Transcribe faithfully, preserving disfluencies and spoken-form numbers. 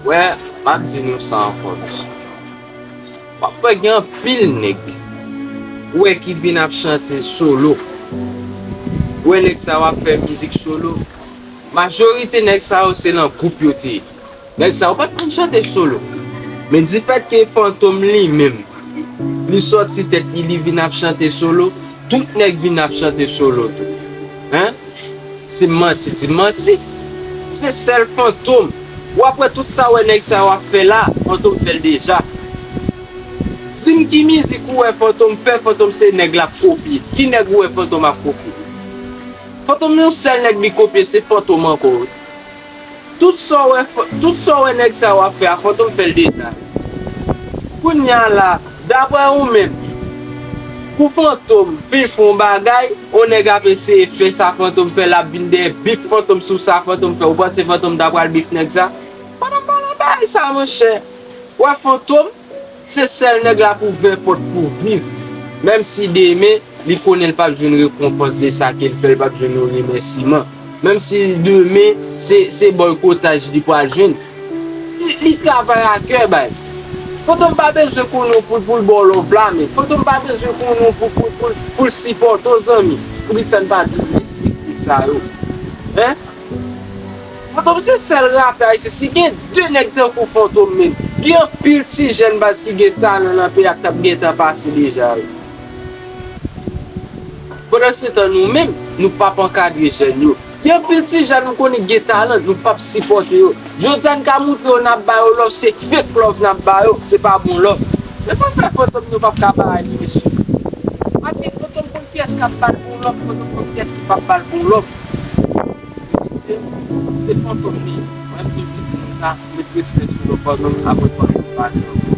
Wè, m ap di nou sa ankò, mesye. W ap wè gen anpil nèg ou wè ki vin ap chante solo. Ou wè nèg sa yo ap fè mizik solo. Majorite nèg sa yo se nan gwoup yo te ye. Nèg sa yo pa t konn chante solo. Men difèt ke Fantom li menm, li sòti tèt li, li vin ap chante solo, tout nèg vin ap chante solo tou. Hein? Si m manti, di m manti. Se sèl Fantom. W ap wè tout sa w wè nèg sa yo ap fè la, Fantom fè l deja. Di m ki mizik ou wè Fantom fè, Fantom se nèg l ap kopye. Ki nèg ou wè Fantom ap kopye? Fantom yon sèl nèg li kopye, se Fantom ankò wi. Tout sa w wè, tout sa w wè nèg sa yo ap fè a, Fantom fè l deja. Kounye a la, daprè ou menm, pou Fantom vin fè yon bagay, yon nèg ap eseye fè sa Fantom fè, l ap vin dèyè bif Fantom sou sa Fantom fè. Ou panse Fantom ta pral bif nèg sa? Fantom pa nan bagay sa, monchè. Wè Fantom, se sèl nèg la pou ouvè pòt pou viv. Menm si demen, li konnen l p ap jwenn rekonpans de sa ke l fè, l p ap jwenn yon remèsiman. Menm si demen, se, se bòykotaj li pral jwenn. Li, li travay a kè, baz. Fantom pa bezwen konnen pou, pou l ba w love la, men. Fantom pa bezwen konnen pou, pou, pou, pou l sipòte w, zanmi. Poukisa n pa vin respekte sa yo? Hein? Fantom se sèl rapè ayisyen. Si gen de nèg tankou Fantom menm, gen anpil ti jèn baz ki gen talan nan peyi a k t ap gentan pase deja wi. Pandansetan nou menm, nou p ap ankadre jèn yo. Gen anpil ti jèn nou konnen gen talan, nou p ap sipòte yo. Jodi a n ka montre yo n ap ba yo love, se fake love n ap ba yo, se pa bon love. Men sa fè Fantom nou p ap ka bay li, mesye. Paske Fantom konn kiyès k ap ba l bon love, Fantom konn kiyès ki p ap ba l bon love. Mesye, se Fantom li ye. Mwen, m toujou di nou sa, met respè sou non Fantom, apre Fantom pa nan.